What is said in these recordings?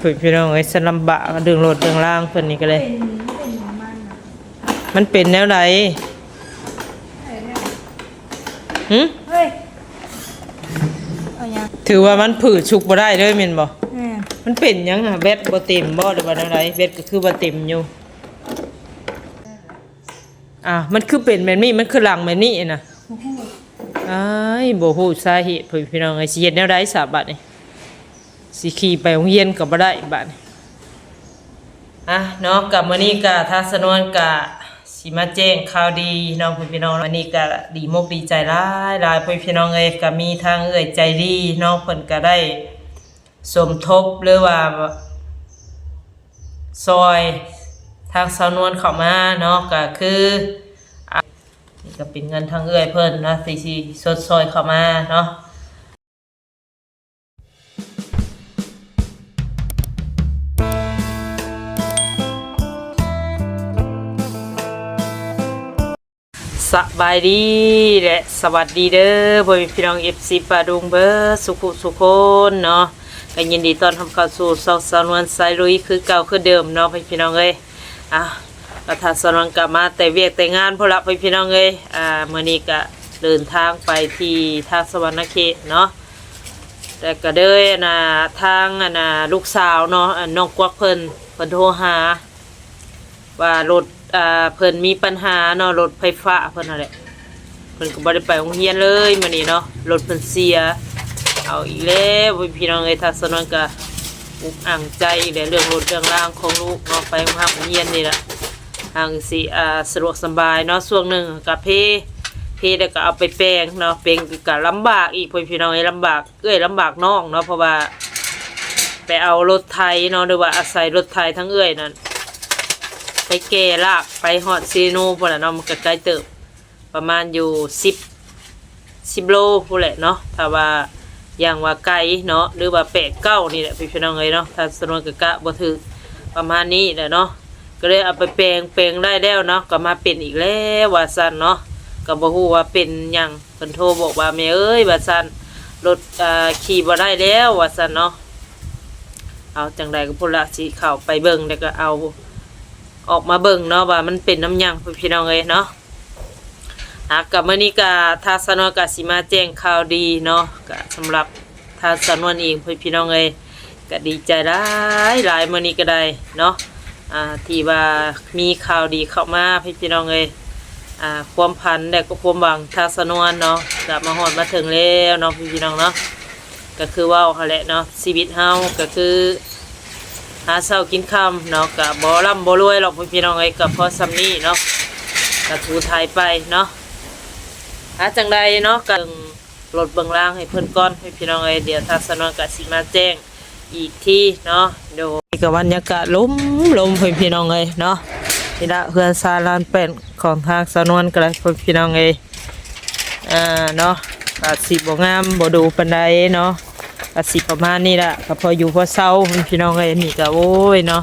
ເພິ່ນພີ່ນ້ອງເອີຍ ສະລຳບາກເລື່ອງລົດເລື່ອງລາງເພິ່ນນີ້ກໍເລີຍ ເປັນ ເປັນຫຍັງມັນນະ? ມັນເປັນແນວໃດ? ຫຶ? ເຮີ້ຍ ເອົາຫຍັງ? ຖືວ່າມັນຜືດ ສຸກບໍ່ໄດ້ເລີຍແມ່ນບໍ່? ແມ່ນ. ມັນເປັນຫຍັງນະ? ແບັດບໍ່ເຕັມບໍ່ ຫຼືວ່າແນວໃດ? ແບັດກໍຄືວ່າເຕັມຢູ່. ອ້າວ ມັນຄືເປັນແບບນີ້ ມັນຄືຫຼັງແບບນີ້ນະ? ບໍ່ຮູ້. ອ້າຍ ບໍ່ຮູ້ສາເຫດ ພີ່ນ້ອງເອີຍ ຊິເຮັດແນວໃດຊະບາດນີ້? ຊິຂີ່ໄປໂຮງຮຽນກໍບໍ່ໄດ້ບາດນີ້. ອ່ະເນາະ ກໍມື້ນີ້ກໍທາງສະນວນກໍຊິມາແຈ້ງຂ່າວດີເນາະ ພີ່ນ້ອງ. ອັນນີ້ກໍດີມົກດີໃຈຫຼາຍໆ ພີ່ນ້ອງເອີຍ ກໍມີທາງເອື້ອຍໃຈດີເນາະ ເພິ່ນກໍໄດ້ສົມທົບ ຫຼືວ່າຊ່ອຍທາງສາວນວນເຂົ້າມາເນາະ ກໍຄື ອ່ະ ນີ້ກໍເປັນເງິນທາງເອື້ອຍເພິ່ນເນາະ ທີ່ຊິຊົດຊ່ອຍເຂົ້າມາເນາະ. ສະບາຍດີ ແລະ ສະຫວັດດີເດີ ພໍ່ແມ່ພີ່ນ້ອງ ເອັຟຊີ ປ້າລຸງເບິດສຸຂູສຸຄົນເນາະ ກໍຍິນດີຕ້ອນຮັບເຂົ້າສູ່ຊ່ອງສາວນວນສາຍລຸຍຄືເກົ່າຄືເດີມເນາະ ພີ່ນ້ອງເອີຍ. ອ່ະ ກໍທາງສາວນວນກໍມາແຕ່ວຽກແຕ່ງານພຸ້ນລະ ພີ່ນ້ອງເອີຍ. ອ່າ ມື້ນີ້ກໍເດີນທາງໄປທີ່ທາງສະຫວັນນະເຂດເນາະ ແຕ່ກໍເລີຍ ອັນນ່າ ທາງ ອັນນ່າ ລູກສາວເນາະ ອັນ ນ້ອງກວັກເພິ່ນ ເພິ່ນໂທຫາວ່າລົດ ອ່າ ເພິ່ນມີບັນຫາເນາະ ລົດໄຟຟ້າເພິ່ນຫັ້ນແຫຼະ ເພິ່ນກໍບໍ່ໄດ້ໄປໂຮງຮຽນເລີຍມື້ນີ້ເນາະ ລົດເພິ່ນເສຍ. ເອົາອີກແລ້ວ ພີ່ນ້ອງເອີຍ ທາງສາວນວນກໍອຸກອັ່ງໃຈອີກແຫຼະ ເລື່ອງລົດເລື່ອງລາງຂອງລູກເນາະ ໄປໂຮງຮຽນນີ້ລະ ຫາງຊິ ອ່າ ສະດວກສະບາຍເນາະ. ຊ່ວງໜຶ່ງກໍເພ ເພແລ້ວກໍເອົາໄປແປງເນາະ ແປງກໍລຳບາກອີກ ພີ່ນ້ອງເອີຍ ລຳບາກເອື້ອຍ ລຳບາກນ້ອງເນາະ ເພາະວ່າໄປເອົາລົດໄຖເນາະ ຫຼືວ່າອາໄສລົດໄຖທາງເອື້ອຍນັ້ນ ໄປແກ່ລາກໄປຮອດເຊໂນພຸ້ນລະເນາະ ມັນກໍໄກເຕີບ ປະມານຢູ່ສິບ ສິບໂລພຸ້ນແຫຼະເນາະ ຖ້າວ່າຢ່າງວ່າໄກເນາະ ຫຼືວ່າແປດເກົ້ານີ້ແຫຼະ ພີ່ນ້ອງເອີຍເນາະ. ທາງສາວນວນກໍກະບໍ່ຖືກ ປະມານນີ້ແຫຼະເນາະ ກໍເລີຍເອົາໄປແປງ ແປງໄດ້ແລ້ວເນາະ ກໍມາເປັນອີກແລ້ວວ່າຊັ້ນເນາະ ກໍບໍ່ຮູ້ວ່າເປັນຫຍັງ. ເພິ່ນໂທບອກວ່າ ແມ່ເອີຍ ວ່າຊັ້ນ ລົດ ອ່າ ຂີ່ບໍ່ໄດ້ແລ້ວວ່າຊັ້ນເນາະ. ເອົາ ຈັ່ງໃດກໍພຸ້ນລະ ຊິເຂົ້າໄປເບິ່ງ ແລ້ວກໍເອົາອອກມາເບິ່ງເນາະ ວ່າມັນເປັນນຳຫຍັງ ພີ່ນ້ອງເອີຍເນາະ. ອ່າ ກໍມື້ນີ້ກໍທາງສາວນວນກໍຊິມາແຈ້ງຂ່າວດີເນາະ ກໍສຳລັບ ທາງສາວນວນເອງ ພີ່ນ້ອງເອີຍ ກໍດີໃຈຫຼາຍໆ ມື້ນີ້ກໍໄດ້ເນາະ ອ່າ ທີ່ວ່າມີຂ່າວດີເຂົ້າມາ ພີ່ນ້ອງເອີຍ ອ່າ ຄວາມຝັນ ແລະ ກໍຄວາມຫວັງທາງສາວນວນເນາະ ກໍມາຮອດມາເຖິງແລ້ວເນາະ ພີ່ນ້ອງເນາະ. ກໍຄືເວົ້າຫັ້ນແຫຼະເນາະ ຊີວິດເຮົາກໍຄືຫາເຊົ້າກິນຄ່ຳເນາະ ກໍບໍ່ລ່ຳບໍ່ລວຍຫຼອກ ພີ່ນ້ອງເອີຍ ກໍພໍສ່ຳນີ້ເນາະ ກໍຖູໄຖໄປເນາະ. ອ່າ ຈັ່ງໃດເນາະ ກໍ ລົດເບິ່ງລາງໃຫ້ເພິ່ນກ່ອນ ພີ່ນ້ອງເອີຍ ດຽວທາງສາວນວນກະຊິມາແຈ້ງອີກທີເນາະ. ໂດຍ ນີ້ກະບັນຍາກາດລົມໆ ພີ່ນ້ອງເອີຍເນາະ ນີ້ລະເຮືອນຊານລານແປ້ນຂອງທາງສາວນວນກະໄດ້ ພີ່ນ້ອງເອີຍ ເນາະ ກະຊິບໍ່ງາມບໍ່ດູປານໃດເນາະ ກະຊິປະມານນີ້ລະ ກະພໍຢູ່ພໍເຊົາ ພີ່ນ້ອງເອີຍ. ນີ້ກະ ໂອ້ຍເນາະ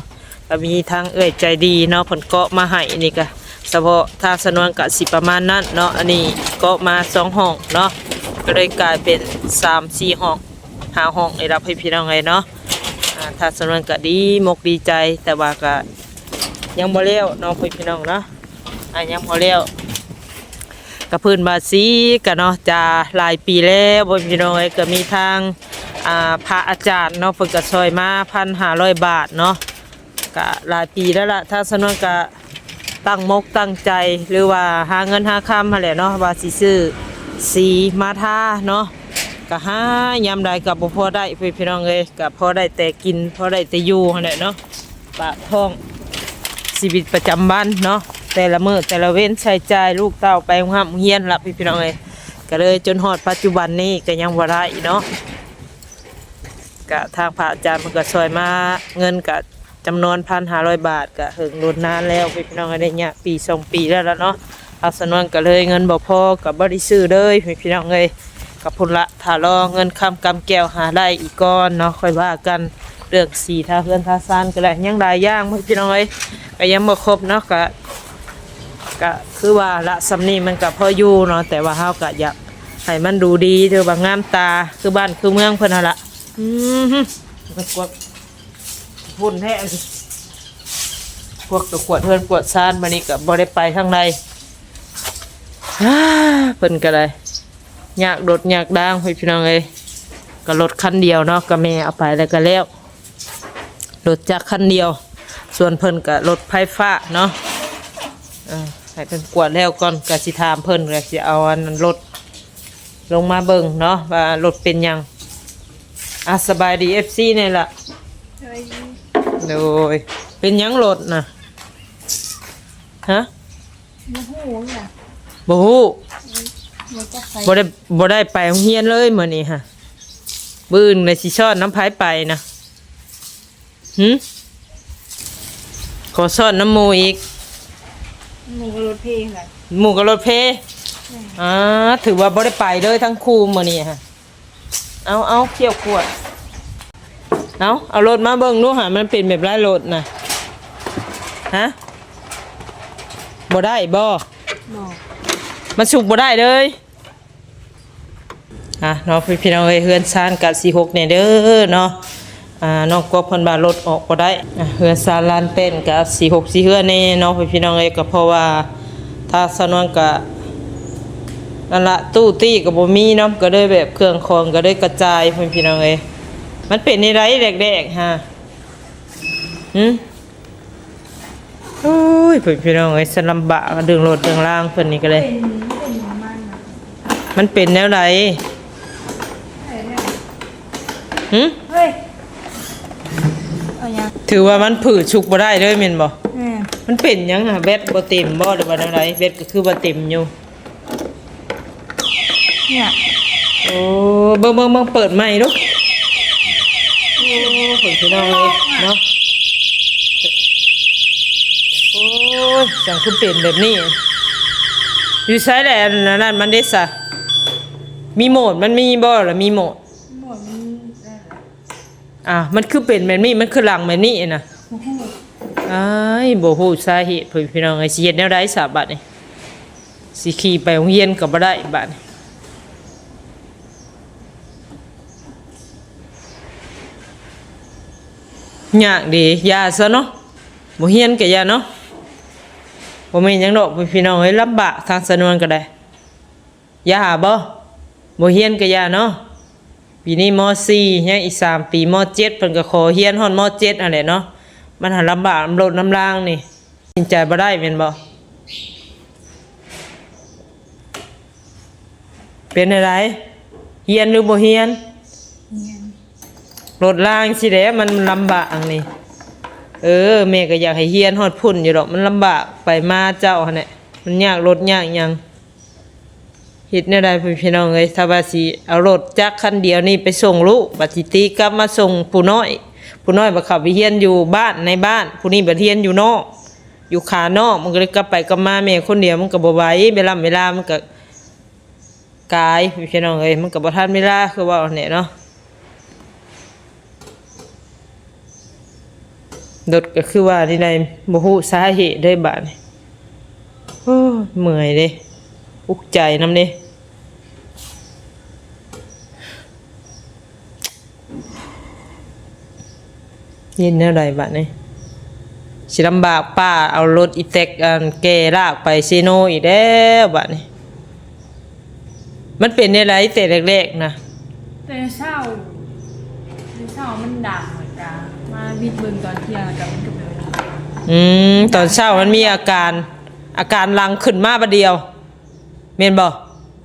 ກະມີທາງເອື້ອຍໃຈດີເນາະ ເພິ່ນເກາະມາໃຫ້ ນີ້ກະສະເພາະທາງສາວນວນກະຊິປະມານນັ້ນເນາະ. ອັນນີ້ເກາະມາສອງຫ້ອງເນາະ ກະເລີຍກາຍເປັນສາມສີ່ຫ້ອງ ຫ້າຫ້ອງນີ້ລະ ພີ່ນ້ອງເອີຍເນາະ. ອ່າ ທາງສາວນວນກະດີມົກດີໃຈ ແຕ່ວ່າກະຍັງບໍ່ແລ້ວເນາະ ພີ່ນ້ອງເນາະ ອ່າ ຍັງບໍ່ແລ້ວ ກະພື້ນບາສີກະເນາະ ຈາຫຼາຍປີແລ້ວ ພີ່ນ້ອງເອີຍ. ກະມີທາງ ອ່າ ພະອາຈານເນາະ ເພິ່ນກະຊ່ອຍມາພັນຫ້າຮ້ອຍບາດເນາະ ກະຫຼາຍປີແລ້ວລະ ທາງສາວນວນກະຕັ້ງມົກຕັ້ງໃຈ ຫຼືວ່າຫາເງິນຫາຄຳຫັ້ນແຫຼະເນາະ ວ່າຊິຊື້ສີມາທາເນາະ ກະຫາຍາມໃດກະບໍ່ພໍໄດ້ ພີ່ນ້ອງເອີຍ ກະພໍໄດ້ແຕ່ກິນ ພໍໄດ້ແຕ່ຢູ່ຫັ້ນແຫຼະເນາະ ປາກທ້ອງ ຊີວິດປະຈຳວັນເນາະ ແຕ່ລະມື້ແຕ່ລະເວັນ ໃຊ້ຈ່າຍລູກເຕົ້າໄປໂຮງຮຽນລະ ພີ່ນ້ອງເອີຍ. ກະເລີຍຈົນຮອດປັດຈຸບັນນີ້ກະຍັງບໍ່ໄດ້ເນາະ ກະທາງພະອາຈານເພິ່ນກະຊ່ອຍມາ ເງິນກະຈຳນວນພັນຫ້າຮ້ອຍບາດ ກະເຫິງດົນນານແລ້ວ ພີ່ນ້ອງເອີຍ ໄລຍະປີສອງປີແລ້ວລະເນາະ. ທາງສາວນວນກະເລີຍເງິນບໍ່ພໍ ກະບໍ່ໄດ້ຊື້ເລີຍ ພີ່ນ້ອງເອີຍ. ກະພຸ້ນລະ ຖ້າລໍເງິນຄຳກຳແກ້ວຫາໄດ້ອີກກ່ອນເນາະ ຄ່ອຍວ່າກັນເລື່ອງສີທາເຮືອນທາຊານກະໄດ້ ຍັງຫຼາຍຢ່າງ ພີ່ນ້ອງເອີຍ ກະຍັງບໍ່ຄົບເນາະ. ກະ ກະຄືວ່າລະ ສ່ຳນີ້ມັນກະພໍຢູ່ເນາະ ແຕ່ວ່າເຮົາກະຢາກໃຫ້ມັນດູດີ ຫຼືວ່າງາມຕາ ຄືບ້ານຄືເມືອງເພິ່ນຫັ້ນລະ. ອື ມັນກວາດ ວຸ່ນແທ້ ພວກກະກວດເຮືອນກວດຊານ ມື້ນີ້ກະບໍ່ໄດ້ໄປທາງໃດ. ເພິ່ນກະໄດ້ຍາກລົດຍາກລາງ ພີ່ນ້ອງເອີຍ. ກະລົດຄັນດຽວເນາະ ກະແມ່ເອົາໄປແລ້ວກະແລ້ວ ລົດຈັກຄັນດຽວ. ສ່ວນເພິ່ນກະລົດໄຟຟ້າເນາະ ເອີ ໃຫ້ເພິ່ນກວດແລ້ວກ່ອນ ກະຊິຖາມເພິ່ນ ກະຊິເອົາອັນນັ້ນລົດລົງມາເບິ່ງເນາະ ວ່າລົດເປັນຫຍັງ. ອ່ະ ສະບາຍດີ ເອັຟຊີ ແດ່ລະ. ສະບາຍດີ. ໂດຍ ເປັນຫຍັງລົດນະ? ຮະ? ບໍ່ຮູ້ລະ ບໍ່ຮູ້. ບໍ່ຈັກໄປ ບໍ່ໄດ້ ບໍ່ໄດ້ໄປໂຮງຮຽນເລີຍມື້ນີ້ຫະ. ມື້ອື່ນລະຊິຊ້ອນນຳໃຜໄປນະ? ຫື? ຂໍຊ້ອນນຳໝູ່ອີກ. ໝູ່ກໍລົດເພຄືກັນ. ໝູ່ກໍລົດເພ. ແມ່ນ. ອ່າ ຖືວ່າບໍ່ໄດ້ໄປເລີຍທັງຄູ່ມື້ນີ້ຫະ. ເອົາ ເອົາ ຂ້ຽວຂວດ. ເອົາ ເອົາລົດມາເບິ່ງດູຫາ ມັນເປັນແບບໃດລົດນະ? ຮະ? ບໍ່ໄດ້ບໍ່? ບໍ່. ມັນສຸກບໍ່ໄດ້ເລີຍ. ອ່ະເນາະ ພີ່ນ້ອງເອີຍ ເຮືອນຊານກະຊິຮົກແດ່ເດີເນາະ. ອ່າ ນ້ອງກວກເພິ່ນວ່າລົດອອກບໍ່ໄດ້. ອ່ະ ເຮືອນຊານລານແປ້ນກະຊິຮົກຊິເຮືອແດ່ເນາະ ພີ່ນ້ອງເອີຍ. ກະເພາະວ່າທາງສາວນວນກະ ນັ້ນລະ ຕູ້ຕີ້ກະບໍ່ມີເນາະ ກະເລີຍແບບເຄື່ອງຂອງກະເລີຍກະຈາຍ ພີ່ນ້ອງເອີຍ. ມັນເປັນແນວໃດແດກໆຫາ? ຫື? ໂອ້ຍ ພີ່ນ້ອງເອີຍ ສະລຳບາກເລື່ອງລົດເລື່ອງລາງເພິ່ນນີ້ກະເລີຍ. ເປັນ ເປັນຫຍັງມັນນະ? ມັນເປັນແນວໃດ? ຫື? ເຮີ້ຍ ເອົາຫຍັງ? ຖືວ່າມັນຜືດສຸກບໍ່ໄດ້ເລີຍແມ່ນບໍ່? ແມ່ນ. ມັນເປັນຫຍັງຫະ? ແບັດບໍ່ເຕັມບໍ່ ຫຼືວ່າແນວໃດ? ແບັດກະຄືວ່າເຕັມຢູ່. ເນຍ ໂອ້ ເບິ່ງໆໆ ເປີດໃໝ່ດູ. ໂອ້ ເພິ່ນ ພີ່ນ້ອງເອີຍເນາະ. ໂອ້ຍ ຈັ່ງຄືເປັນແບບນີ້? ຢູ່ໃສແຫຼະ ອັນນັ້ນມັນເດຊະ? ມີໂໝດມັນມີບໍ່ລະ? ມີໂໝດ ໂໝດມັນ ອ່າ ມັນຄືເປັນແບບນີ້ ມັນຄືຫຼັ່ງແບບນີ້ນະ? ບໍ່ຮູ້. ອ້າຍ ບໍ່ຮູ້ສາເຫດ ພີ່ນ້ອງເອີຍ ຊິເຮັດແນວໃດສະບາດນີ້? ຊິຂີ່ໄປໂຮງຮຽນກໍບໍ່ໄດ້ບາດນີ້. ຍາກເດ ຢ່າຊະເນາະ ບໍ່ຮຽນກໍຢ່າເນາະ. ບໍ່ແມ່ນຫຍັງດອກ ພີ່ນ້ອງເອີຍ ລຳບາກ ທາງສະນວນກໍໄດ້. ຢ່າຫາບໍ່? ບໍ່ຮຽນກໍຢ່າເນາະ. ປີນີ້ ມໍສີ່ ຍັງອີກສາມປີ ມໍເຈັດ ເພິ່ນກໍຂໍຮຽນຮອດ ມໍເຈັດ ຫັ້ນແຫຼະເນາະ. ມັນຫາລຳບາກນຳລົດນຳລາງນີ້ ຕັດສິນໃຈບໍ່ໄດ້ແມ່ນບໍ່? ເປັນແນວໃດ? ຮຽນຫຼືບໍ່ຮຽນ? ຮຽນ. ລົດລາງຊີ້ແຫຼະ ມັນລຳບາກອັນນີ້. ເອີ ແມ່ກໍຢາກໃຫ້ຮຽນຮອດພຸ້ນຢູ່ດອກ ມັນລຳບາກໄປມາເຈົ້າຫັ້ນແຫຼະ ມັນຍາກລົດຍາກຫຍັງ. ເຮັດແນວໃດ ພີ່ນ້ອງເອີຍ ຖ້າວ່າຊິເອົາລົດຈັກຄັນດຽວນີ້ໄປສົ່ງລູກ ບັດຊິຕີກັບມາສົ່ງຜູ້ນ້ອຍ ຜູ້ນ້ອຍບັດເຂົ້າໄປຮຽນຢູ່ບ້ານ ໃນບ້ານ ຜູ້ນີ້ບັດຮຽນຢູ່ນອກ ຢູ່ຂ້າງນອກ ມັນກໍເລີຍກັບໄປກັບມາ ແມ່ຄົນດຽວມັນກໍບໍ່ໄຫວ ເວລາ ເວລາມັນກໍກາຍ ພີ່ນ້ອງເອີຍ ມັນກໍບໍ່ທັນເວລາ ຄືເວົ້າຫັ້ນແຫຼະເນາະ. ລົດກໍຄືວ່ານີ້ໄດ໋ ບໍ່ຮູ້ສາເຫດເລີຍບາດນີ້. ໂອ້ຍ ເມື່ອຍເດ້ ອຸກໃຈນຳເດ້. ເຮັດແນວໃດບາດນີ້? ຊິລຳບາກປ້າເອົາລົດອີແຕັກ ອັນ ແກ່ລາກໄປເຊໂນອີກແລ້ວບາດນີ້. ມັນເປັນແນວໃດແຕ່ແລກໆນະ? ແຕ່ເຊົ້າ ແຕ່ເຊົ້າມັນດັງ ແລ້ວກະມາວິດເບິ່ງຕອນທ່ຽງ ແລ້ວກະມັນກໍເປັນ ອືມ ຕອນເຊົ້າມັນມີອາການ ອາການຫຼັງຂຶ້ນມາບາດດຽວ ແມ່ນບໍ່?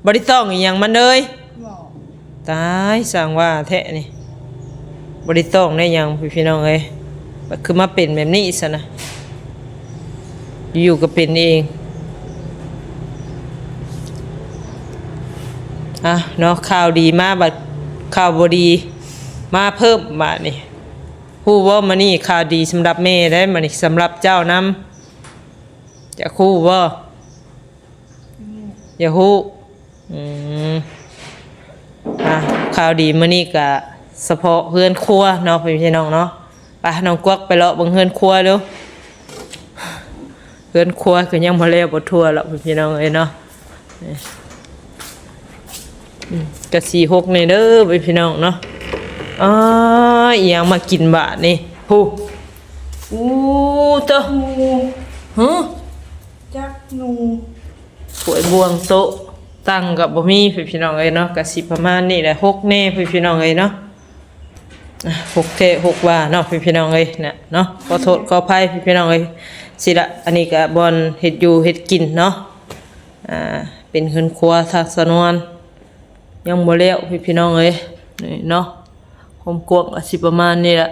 ບໍ່ໄດ້ຕ້ອງອີ່ຫຍັງມັນເລີຍ? ບໍ່. ຕາຍ ຊ່າງວ່າແທ້ນີ້ ບໍ່ໄດ້ຕ້ອງໄດ້ຫຍັງ ພີ່ນ້ອງເອີຍ ຄືມາເປັນແບບນີ້ຊັ້ນນະ ຢູ່ໆກໍເປັນເອງ. ອ່ະເນາະ ຂ່າວດີມາ ບັດຂ່າວບໍ່ດີມາເພີ່ມບາດນີ້. ຮູ້ບໍ່ ມື້ນີ້ຂ່າວດີສຳລັບແມ່ໄດ໋ ມື້ນີ້ສຳລັບເຈົ້ານຳ ຢາກຮູ້ບໍ່? ຢາກຮູ້. ອືມ ອ່ະ ຂ່າວດີມື້ນີ້ກະສະເພາະເຮືອນຄົວເນາະ ພີ່ນ້ອງເນາະ. ໄປ ນ້ອງກວັກໄປເລາະເບິ່ງເຮືອນຄົວດູ. ເຮືອນຄົວກໍຍັງບໍ່ແລ້ວບໍ່ທົ່ວແລ້ວ ພີ່ນ້ອງເອີຍເນາະ. ອືມ ກະຊິຫົກແດ່ເດີ ພີ່ນ້ອງເນາະ. ອໍ ອີ່ຫຍັງມາກິນບາດນີ້? ຜູ້ ອູ້ເຕີ ຫູ ຫື ຈັກໜູ ຖ້ວຍບ່ວງໂຕະຕັ່ງກໍບໍ່ມີ ພີ່ນ້ອງເອີຍເນາະ. ກໍຊິປະມານນີ້ແຫຼະ ຫົກແນ່ ພີ່ນ້ອງເອີຍເນາະ. ຫົກແທ້ຫົກວ່າເນາະ ພີ່ນ້ອງເອີຍນະເນາະ. ຂໍໂທດຂໍອະໄພ ພີ່ນ້ອງເອີຍ. ຊິລະ ອັນນີ້ກໍບ່ອນເຮັດຢູ່ເຮັດກິນເນາະ. ອ່າ ເປັນເຮືອນຄົວທາງສາວນວນ ຍັງບໍ່ແລ້ວ ພີ່ນ້ອງເອີຍ. ນີ້ເນາະ ຄວາມກວ້າງກໍຊິປະມານນີ້ລະ.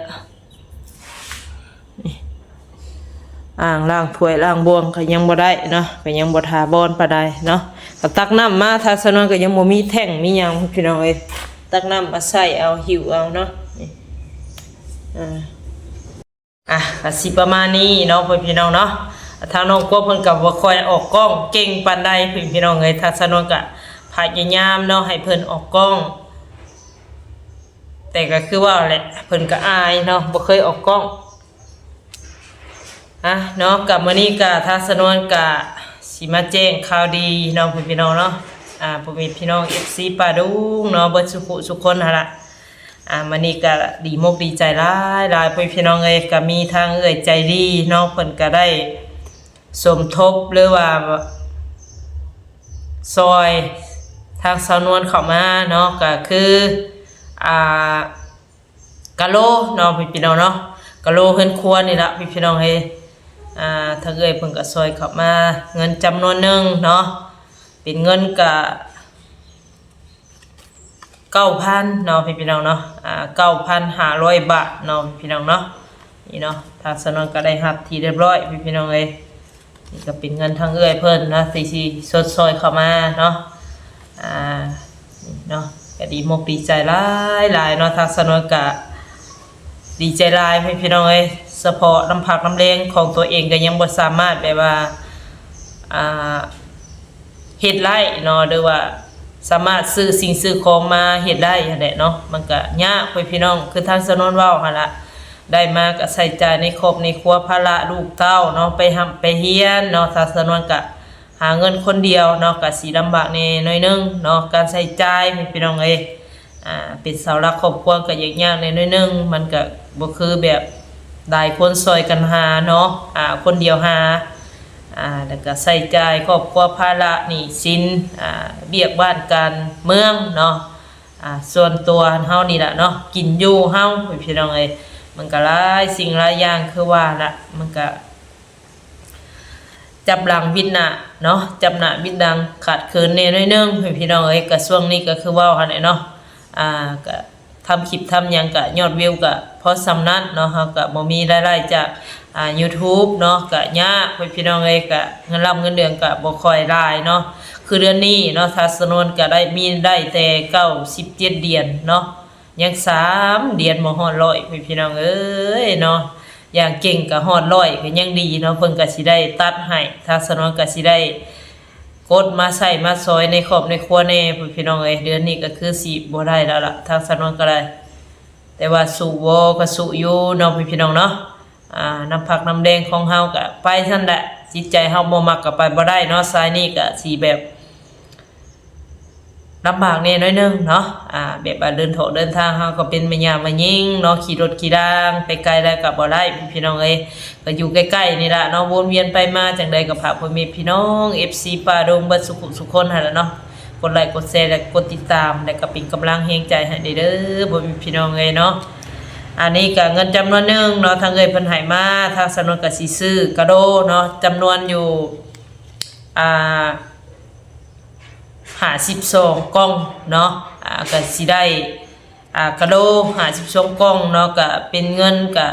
ອ່າງລ້າງຖ້ວຍລ້າງບ່ວງກໍຍັງບໍ່ໄດ້ເນາະ, ກໍຍັງບໍ່ຖາວອນປານໃດເນາະ. ກໍຕັກນ້ຳມາ ທາງສາວນວນກໍຍັງບໍ່ມີແທ້ງມີຫຍັງ ພີ່ນ້ອງເອີຍ. ຕັກນ້ຳມາໃສ່ເອົາ ຫິ້ວເອົາເນາະ. ນີ້ ອ່າ ອ່ະ ກໍຊິປະມານນີ້ເນາະ ພໍ່ແມ່ພີ່ນ້ອງເນາະ. ທາງນ້ອງກົວເພິ່ນກໍບໍ່ຄ່ອຍອອກກ້ອງເກັ່ງປານໃດ ພີ່ນ້ອງເອີຍ. ທາງສາວນວນກໍພະຍາຍາມເນາະ ໃຫ້ເພິ່ນອອກກ້ອງ ແຕ່ກໍຄືວ່າແຫຼະ ເພິ່ນກໍອາຍເນາະ ບໍ່ເຄີຍອອກກ້ອງ ອ່ະເນາະ. ກໍມື້ນີ້ກໍທາງສາວນວນກໍຊິມາແຈ້ງຂ່າວດີເນາະ ພີ່ນ້ອງເນາະ. ອ່າ ພໍ່ແມ່ພີ່ນ້ອງ ເອັຟຊີ ປ້າດຸງເນາະ ເບິດສູ່ຜູ້ສູ່ຄົນຫັ້ນລະ. ອ່າ ມື້ນີ້ກໍດີມົກດີໃຈຫຼາຍໆ ພໍ່ແມ່ພີ່ນ້ອງເອີຍ. ກໍມີທາງເອື້ອຍໃຈດີເນາະ ເພິ່ນກໍໄດ້ສົມທົບ ຫຼືວ່າຊ່ອຍທາງສາວນວນເຂົ້າມາເນາະ ກໍຄື ອ່າ ກະໂຫຼເນາະ ພີ່ນ້ອງເນາະ, ກະໂຫຼເຮືອນຄົວນີ້ລະ ພີ່ນ້ອງເອີຍ. ອ່າ ທາງເອື້ອຍເພິ່ນກໍຊ່ອຍເຂົ້າມາເງິນຈຳນວນໜຶ່ງເນາະ ເປັນເງິນກະເກົ້າພັນເນາະ ພີ່ນ້ອງເນາະ, ອ່າ ເກົ້າພັນຫ້າຮ້ອຍບາດເນາະ ພີ່ນ້ອງເນາະ. ນີ້ເນາະ ທາງສາວນວນກໍໄດ້ຮັບທີ່ຮຽບຮ້ອຍ ພີ່ນ້ອງເອີຍ. ນີ້ກໍເປັນເງິນທາງເອື້ອຍເພິ່ນນະ ທີ່ຊິຊົດຊ່ອຍເຂົ້າມາເນາະ. ອ່າ ນີ້ເນາະ ກໍດີມົກດີໃຈຫຼາຍໆເນາະ, ທາງສາວນວນກໍດີໃຈຫຼາຍ ພີ່ນ້ອງເອີຍ. ສະເພາະນ້ຳພັກນ້ຳແຮງຂອງຕົວເອງກໍຍັງບໍ່ສາມາດແບບວ່າ ອ່າ ເຮັດໄດ້ເນາະ ຫຼືວ່າສາມາດຊື້ສິ່ງຊື້ຂອງມາເຮັດໄດ້ຫັ້ນແຫຼະເນາະ, ມັນກໍຍາກ ພີ່ນ້ອງ. ຄືທາງສາວນວນເວົ້າຫັ້ນລະ ໄດ້ມາກໍໃຊ້ຈ່າຍໃນຄອບໃນຄົວ ພາລະລູກເຕົ້າເນາະ ໄປຮ່ຳໄປຮຽນເນາະ. ທາງສາວນວນກໍຫາເງິນຄົນດຽວເນາະ ກໍຊິລຳບາກແດ່ໜ້ອຍໜຶ່ງເນາະ ການໃຊ້ຈ່າຍ ພີ່ນ້ອງເອີຍ. ອ່າ ເປັນເສົາຫຼັກຄອບຄົວກໍຍາກໆແດ່ໜ້ອຍໜຶ່ງ, ມັນກໍບໍ່ຄືແບບຫຼາຍຄົນຊ່ອຍກັນຫາເນາະ, ອ່າ ຄົນດຽວຫາ ອ່າ ແລ້ວກໍໃຊ້ຈ່າຍຄອບຄົວ ພາລະໜີ້ສິນ ອ່າ ວຽກບ້ານການເມືອງເນາະ. ອ່າ ສ່ວນຕົວເຮົານີ້ລະເນາະ ກິນຢູ່ເຮົາ ພີ່ນ້ອງເອີຍ, ມັນກໍຫຼາຍສິ່ງຫຼາຍຢ່າງ ຄືວ່າລະ ມັນກໍຈັບຫຼັງບິດໜ້າເນາະ, ຈັບໜ້າບິດຫຼັງ ຂາດເຂີນແດ່ໜ້ອຍໜຶ່ງ ພີ່ນ້ອງເອີຍ. ກໍຊ່ວງນີ້ກໍຄືເວົ້າຫັ້ນແຫຼະເນາະ, ອ່າ ກໍທຳຄລິບທຳຫຍັງ ກໍຍອດວິວກໍພໍສ່ຳນັ້ນເນາະ, ເຮົາກໍບໍ່ມີລາຍໄດ້ຈາກ ອ່າ ຢູທູບເນາະ ກະຍາກ ພີ່ນ້ອງເອີຍ, ກະເງິນລຳເງິນເດືອນກະບໍ່ຄ່ອຍຫຼາຍເນາະ. ຄືເດືອນນີ້ເນາະ ທາງສາວນວນກະໄດ້ມີໄດ້ແຕ່ເກົ້າສິບເຈັດຫຼຽນເນາະ, ຍັງສາມຫຼຽນບໍ່ຮອດຮ້ອຍ ພີ່ນ້ອງເອີຍເນາະ. ຢ່າງເກັ່ງກະຮອດຮ້ອຍກະຍັງດີເນາະ, ເພິ່ນກະຊິໄດ້ຕັດໃຫ້, ທາງສາວນວນກະຊິໄດ້ກົດມາໃຊ້ມາຊອຍໃນຄອບໃນຄົວແດ່ ພີ່ນ້ອງເອີຍ. ເດືອນນີ້ກະຄືຊິບໍ່ໄດ້ແລ້ວລະ ທາງສາວນວນກະໄດ້, ແຕ່ວ່າສູ້ບໍ່ກະສູ້ຢູ່ເນາະ ພີ່ນ້ອງເນາະ. ອ່າ ນ້ຳພັກນ້ຳແຮງຂອງເຮົາກະໄປຊັ້ນແຫຼະ, ຈິດໃຈເຮົາບໍ່ມັກກະໄປບໍ່ໄດ້ເນາະ. ສາຍນີ້ກະຊິແບບລຳບາກແດ່ໜ້ອຍໜຶ່ງເນາະ, ອ່າ ແບບວ່າເດີນຖອກເດີນທາງ ເຮົາກໍເປັນແມ່ຍ່າແມ່ຍິງເນາະ, ຂີ່ລົດຂີ່ລາງໄປໄກໄດ້ກະບໍ່ໄດ້ ພີ່ນ້ອງເອີຍ, ກະຢູ່ໃກ້ໆນີ້ລະເນາະ, ວົນວຽນໄປມາ. ຈັ່ງໃດກະຝາກພໍ່ແມ່ພີ່ນ້ອງ ເອັຟຊີ ປ້າດົງ ເບິດສູ່ຜູ້ສູ່ຄົນຫັ້ນລະເນາະ. ກົດໄລກົດແຊ ແລະ ກົດຕິດຕາມ ແລະ ກໍເປັນກຳລັງແຮງໃຈໃຫ້ເດີ້ ພໍ່ແມ່ພີ່ນ້ອງເອີຍເນາະ. ອັນນີ້ກໍເງິນຈຳນວນໜຶ່ງເນາະ ທາງເອື້ອຍເພິ່ນໃຫ້ມາ, ທາງສາວນວນກໍຊິຊື້ກະໂດເນາະ ຈຳນວນຢູ່ ອ່າ ຫ້າສິບສອງກ່ອງເນາະ, ອ່າ ກໍຊິໄດ້ ອ່າ ກະໂດຫ້າສິບສອງກ່ອງເນາະ, ກໍເປັນເງິນກໍ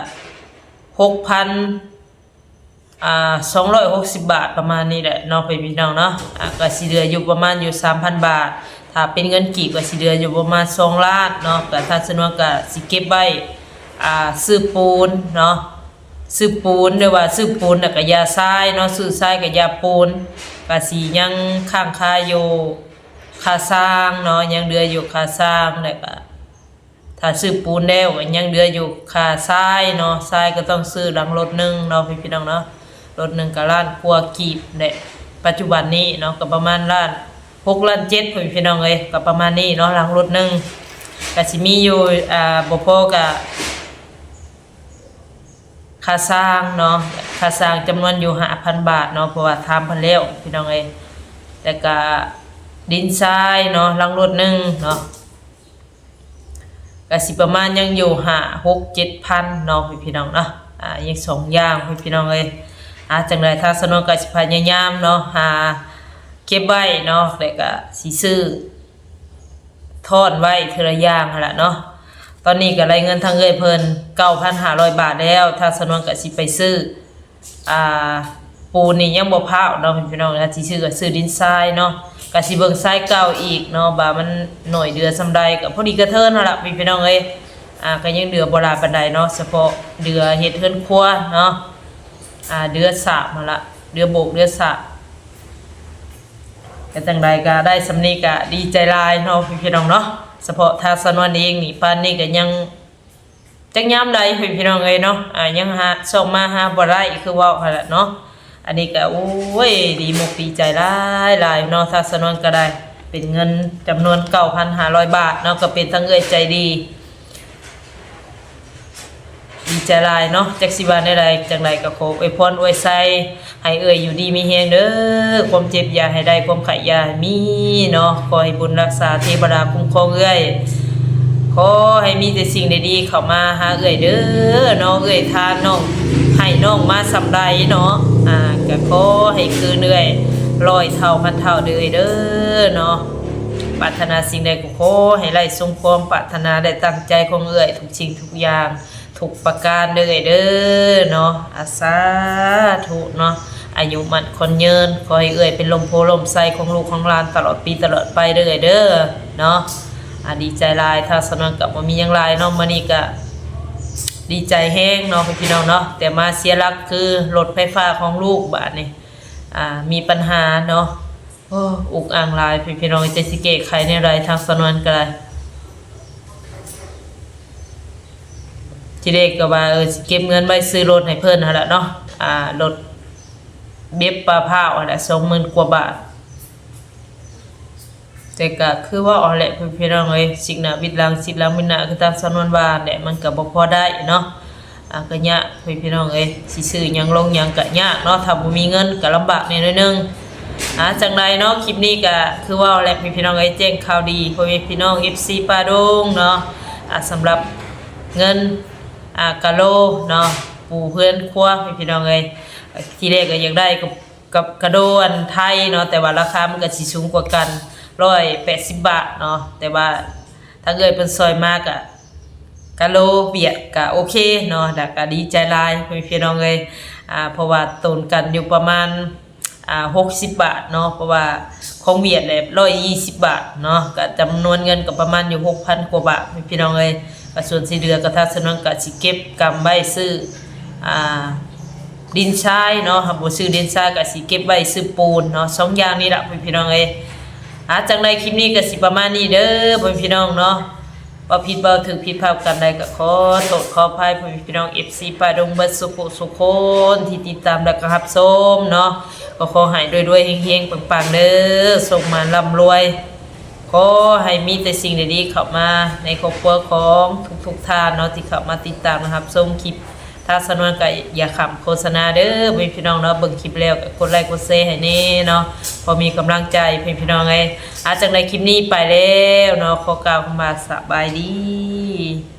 ຫົກພັນ ອ່າ ສອງຮ້ອຍຫົກສິບບາດ ປະມານນີ້ແຫຼະເນາະ ພໍ່ແມ່ພີ່ນ້ອງເນາະ. ອ່າ ກໍຊິເຫຼືອຢູ່ປະມານຢູ່ສາມພັນບາດ, ຖ້າເປັນເງິນກີບກໍຊິເຫຼືອຢູ່ປະມານສອງລ້ານເນາະ. ກໍທາງສາວນວນກໍຊິເກັບໄວ້ ອ່າ ຊື້ປູນເນາະ, ຊື້ປູນ ຫຼືວ່າຊື້ປູນແລ້ວກໍຢາຊາຍເນາະ, ຊື້ຊາຍກັບຢາປູນ. ກໍຊິຍັງຄ້າງຄາຢູ່ຄ່າຊ່າງເນາະ, ຍັງເຫຼືອຢູ່ຄ່າຊ່າງ ແລ້ວກໍ ຖ້າຊື້ປູນແລ້ວກໍຍັງເຫຼືອຢູ່ຄ່າຊາຍເນາະ, ຊາຍກໍຕ້ອງຊື້ຫຼັງລົດໜຶ່ງເນາະ ພີ່ນ້ອງເນາະ, ລົດໜຶ່ງກໍລ້ານກວ່າກີບແຫຼະ ປັດຈຸບັນນີ້ເນາະ, ກໍປະມານລ້ານຫົກ ລ້ານເຈັດ ພີ່ນ້ອງເອີຍ, ກໍປະມານນີ້ເນາະ. ຫຼັງລົດໜຶ່ງກໍຊິມີຢູ່ ອ່າ ບໍ່ພໍກໍ ຄ່າສ້າງເນາະ ຄ່າສ້າງຈຳນວນຢູ່ຫ້າພັນບາດເນາະ ເພາະວ່າຖາມເພິ່ນແລ້ວພີ່ນ້ອງເອີຍ. ແລ້ວກະດິນຊາຍເນາະ ລັງລົດໜຶ່ງເນາະ ກະຊິປະມານຍັງຢູ່ຫ້າ ຫົກ ເຈັດພັນເນາະ ພີ່ນ້ອງເນາະ. ອາ ຍັງສອງຢ່າງ ພີ່ນ້ອງເອີຍ. ອາ ຈັ່ງໃດທາງສາວນວນກະຊິພະຍາຍາມເນາະ ຫາເກັບໄວ້ເນາະ ແລ້ວກະຊິຊື້ ທ້ອນໄວ້ເທື່ອລະຢ່າງຫັ້ນລະເນາະ. ຕອນນີ້ກໍໄດ້ເງິນທາງເອື້ອຍເພິ່ນເກົ້າພັນຫ້າຮ້ອຍບາດແລ້ວ ທາງສາວນວນກໍຊິໄປຊື້ ອ່າ ປູນນີ້ຍັງບໍ່ພ້າວເນາະພີ່ນ້ອງ. ຖ້າຊິຊື້ກໍຊື້ດິນຊາຍເນາະ ກໍຊິເບິ່ງຊາຍເກົ່າອີກເນາະ ວ່າມັນໜ້ອຍເຫຼືອສ່ຳໃດ ກໍພໍດີກະເທີນຫັ້ນລະພີ່ນ້ອງເອີຍ. ອ່າ ກໍຍັງເຫຼືອບໍ່ຫຼາຍປານໃດເນາະ ສະເພາະເຫຼືອເຮັດເຮືອນຄົວເນາະ ອ່າ ເຫຼືອສາບຫັ້ນລະ ເຫຼືອໂບກເຫຼືອສາບ. ແຕ່ຈັ່ງໃດກໍໄດ້ສ່ຳນີ້ກໍດີໃຈຫຼາຍເນາະພີ່ນ້ອງເນາະ. ສະເພາະທາງສາວນວນເອງນີ້ ປານນີ້ກໍຍັງ ຈັກຍາມໃດພີ່ນ້ອງເອີຍເນາະ ອ່າ ຍັງຫາຊອກມາຫາບໍ່ໄດ້ຄືເວົ້າຫັ້ນລະເນາະ. ອັນນີ້ກໍ ໂອ້ຍ ດີມົກດີໃຈຫຼາຍໆເນາະ ທາງສາວນວນກໍໄດ້ເປັນເງິນຈຳນວນເກົ້າພັນຫ້າຮ້ອຍບາດເນາະ ກໍເປັນທາງເອື້ອຍໃຈດີ ດີໃຈຫຼາຍເນາະ ຈັກຊິວ່າແນວໃດ. ຈັ່ງໃດກໍຂໍອວຍພອນອວຍໄຊໃຫ້ເອື້ອຍຢູ່ດີມີແຮງເດີ ຄວາມເຈັບຢ່າໃຫ້ໄດ້ ຄວາມໄຂ້ຢ່າໃຫ້ມີເນາະ. ຂໍໃຫ້ບຸນຮັກສາເທວະດາຄຸ້ມຄອງເອື້ອຍ ຂໍໃຫ້ມີແຕ່ສິ່ງດີໆເຂົ້າມາຫາເອື້ອຍເດີເນາະ. ເອື້ອຍທານນ້ອງ ໃຫ້ນ້ອງມາສ່ຳໃດເນາະ ອ່າ ກໍຂໍໃຫ້ຄືນເອື້ອຍຮ້ອຍເທົ່າພັນເທົ່າເດີເອື້ອຍເດີເນາະ. ປາດຖະໜາສິ່ງໃດກໍຂໍໃຫ້ໄດ້ສົມຄວາມປາດຖະໜາ ແລະ ຕັ້ງໃຈຂອງເອື້ອຍທຸກສິ່ງທຸກຢ່າງ ທຸກປະການເດີເອື້ອຍເດີເນາະ. ອາ ສາທຸເນາະ ອາຍຸໝັ້ນຂວັນຍືນ ຂໍໃຫ້ເອື້ອຍເປັນຮົ່ມໂພຮົ່ມໄຊຂອງລູກຂອງຫຼານຕະຫຼອດປີຕະຫຼອດໄປເດີເອື້ອຍເດີເນາະ. ອາ ດີໃຈຫຼາຍ ທາງສາວນວນກໍບໍ່ມີຫຍັງຫຼາຍເນາະ ມື້ນີ້ກໍດີໃຈແຮງເນາະພີ່ນ້ອງເນາະ. ແຕ່ມາເສຍຫຼັກຄືລົດໄຟຟ້າຂອງລູກບາດນີ້ ອາ ມີປັນຫາເນາະ. ໂອ້ ອຸກອັ່ງຫຼາຍພີ່ນ້ອງ ຈະຊິແກ້ໄຂແນວໃດ ທາງສາວນວນກໍໄດ້ ທີແລກກໍວ່າ ເອີ ຊິເກັບເງິນໄວ້ຊື້ລົດໃຫ້ເພິ່ນຫັ້ນລະເນາະ ອ່າ ລົດເບັບປາພ້າວຫັ້ນລະ ສອງໝື່ນກວ່າບາດ. ແຕ່ກໍຄືເວົ້າຫັ້ນແຫຼະພີ່ນ້ອງເອີຍ ຊິກໜ້າວິດຫຼັງ ຊິກຫຼັງວິດໜ້າ ຄືທາງສາວນວນວ່າແຫຼະ ມັນກໍບໍ່ພໍໄດ້ເນາະ. ອ່າ ກໍຍາກພີ່ນ້ອງເອີຍ ຊິຊື້ຫຍັງລົງຫຍັງກໍຍາກເນາະ ຖ້າບໍ່ມີເງິນກໍລຳບາກແດ່ໜ້ອຍໜຶ່ງ. ອ່າ ຈັ່ງໃດເນາະ ຄລິບນີ້ກໍຄືເວົ້າແຫຼະພີ່ນ້ອງເອີຍ ແຈ້ງຂ່າວດີພໍ່ແມ່ພີ່ນ້ອງ ເອັຟຊີ ປ່າດົງເນາະ. ອ່າ ສຳລັບເງິນ ອ່າ ກະໂລເນາະ ປູເຮືອນຄົວພີ່ນ້ອງເອີຍ ທີແລກກໍຢາກໄດ້ກັບ ກັບກະໂລອັນໄທເນາະ ແຕ່ວ່າລາຄາມັນກໍຊິສູງກວ່າກັນ ຮ້ອຍແປດສິບບາດເນາະ. ແຕ່ວ່າທາງເອື້ອຍເພິ່ນຊ່ອຍມາກໍ ກະໂລຫວຽດກໍໂອເຄເນາະ ແລ້ວກໍດີໃຈຫຼາຍພີ່ນ້ອງເອີຍ. ອ່າ ເພາະວ່າຕົນກັນຢູ່ປະມານ ອ່າ ຫົກສິບບາດເນາະ ເພາະວ່າຂອງຫວຽດແຫຼະ ຮ້ອຍຊາວບາດເນາະ ກໍຈຳນວນເງິນກໍປະມານຢູ່ຫົກພັນກວ່າບາດພີ່ນ້ອງເອີຍ. ກໍສ່ວນທີ່ເຫຼືອກໍທາງສາວນວນກໍຊິເກັບກຳໄວ້ຊື້ ອ່າ ດິນຊາຍເນາະ ຖ້າບໍ່ຊື້ດິນຊາຍກໍຊິເກັບໄວ້ຊື້ປູນເນາະ ສອງຢ່າງນີ້ລະພີ່ນ້ອງເອີຍ. ອ່າ ຈັ່ງໃດຄລິບນີ້ກໍຊິປະມານນີ້ເດີພໍ່ແມ່ພີ່ນ້ອງເນາະ. ເວົ້າຜິດເວົ້າຖືກ ຜິດພາດປະການໃດກໍຂໍໂທດຂໍອະໄພພໍ່ແມ່ພີ່ນ້ອງ ເອັຟຊີ ປ່າດົງເບິດສູ່ຜູ້ສູ່ຄົນທີ່ຕິດຕາມ ແລະ ກໍຮັບຊົມເນາະ. ກໍຂໍໃຫ້ລວຍໆເຮງໆປັງໆເດີ ໂຊກໝານລ່ຳລວຍ ຂໍໃຫ້ມີແຕ່ສິ່ງດີໆເຂົ້າມາໃນຄອບຄົວຂອງທຸກໆທ່ານເນາະ ທີ່ເຂົ້າມາຕິດຕາມ ແລະ ຮັບຊົມຄລິບ. ທາງສາວນວນກໍຢ່າຂ້າມໂຄສະນາເດີພີ່ນ້ອງເນາະ ເບິ່ງຄລິບແລ້ວກໍກົດໄລກົດແຊໃຫ້ແດ່ເນາະ ພໍມີກຳລັງໃຈພີ່ນ້ອງເອີຍ. ອາ ຈັ່ງໃດຄລິບນີ້ໄປແລ້ວເນາະ ຂໍກ່າວຄຳວ່າສະບາຍດີ.